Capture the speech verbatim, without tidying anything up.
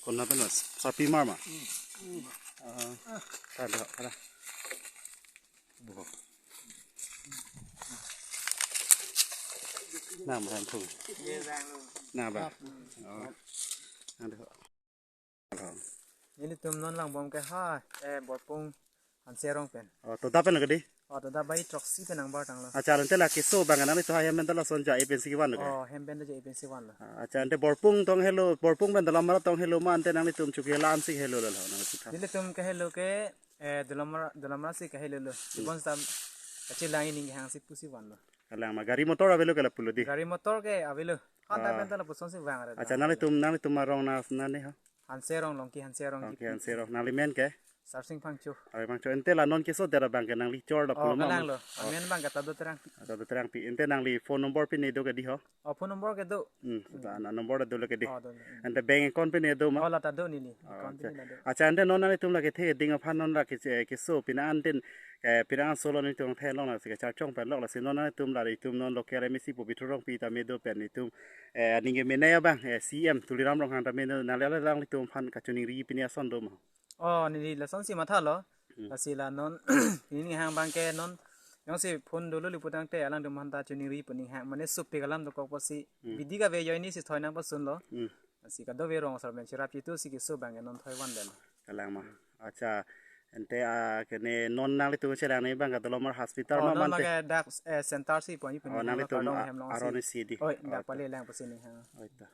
Kona pen mas, sarpi mar ma? Ah, kada, kada. Bo. Na, ma, thung. Na ba. Oh. Ada. Nelitum non langbom ke ha, eh, Borpung Hanserong pen. Oh, to da pen ke di? Oh, to da bai throksi pen nangbar tanglo. Acha, ante la keso abang nanglitum ahem pen ta lason ja-e pensi kevan lo ke? Oh, hem pen ta ja-e pensi vanlo. Ah, acha, ante Borpung tong helo, Borpung pen Dolamara tong helo ma, ante nanglitum chukhe la-an si helo lo, nanglitum tha. Nelitum kehelo ke, eh, Dolamara, Dolamara si kehelo lo. Ibon sam kachelang ining hang si pusi vanlo. Kalang ma, gari motor avelo ke lapulo di? Gari motor ke avelo. Hanta Ah. pen ta lapuson si vang ra. Acha, nanglitum, nanglitum arong na, nane ha? Hanserong, Longki Hanserong. Longki Hanserong. Nangli men ke? Sarsing Phangcho. Ari Phangcho. Ante la non keso dera abang ke nangli chor lapulo Oh, ma? Kalang lo. Oh. Amen abang ke Tado Terangpi. Tado Terangpi. Ante nangli phone number pine do ke di ho? Oh, phone number ke do. Hmm, ta na number do lo ke di. Oh, do. Ante bank account pine do ma? Oh, la ta do neli. Oh, Account acha. pine la do. Acha, ante non nanglitum la kethe ding aphan non la ke, keso pine antin, eh, pine an solo nanglitum the long la si kacharchong pen lok lasi non nanglitum la itum non local M A C Pobitro Rongpi ta me do pen itum, eh, aning kemene abang, eh, C M Tuliram Ronghang ta me do, nangli alanglitum aphan kachiningri pine ason do ma? Oh, neli lason si mathalo. Hmm. Lasi la non, ining hang abang ke non, jongsi phone dolo li putangte alangtum aphanta chiningri pu ning hang, mane supi kalam dokok pusi, Hmm. bidi kave joini si thoi nangpasunlo. Hmm. Lasi kadokave rong asar pen chirap chitu si keso abang ke non thoi van den. Kalang ma. Acha, ante, ah, kene non nanglitum chelang ni abang ke Dolamara Hospital Oh, ma non mante? ma ke dak, eh, center si puji Oh, puning nanglitum kardom a-, hem long aron si. si di. Oi, dak Oh, pale ta. lang pusi ning hang. Oh, ta.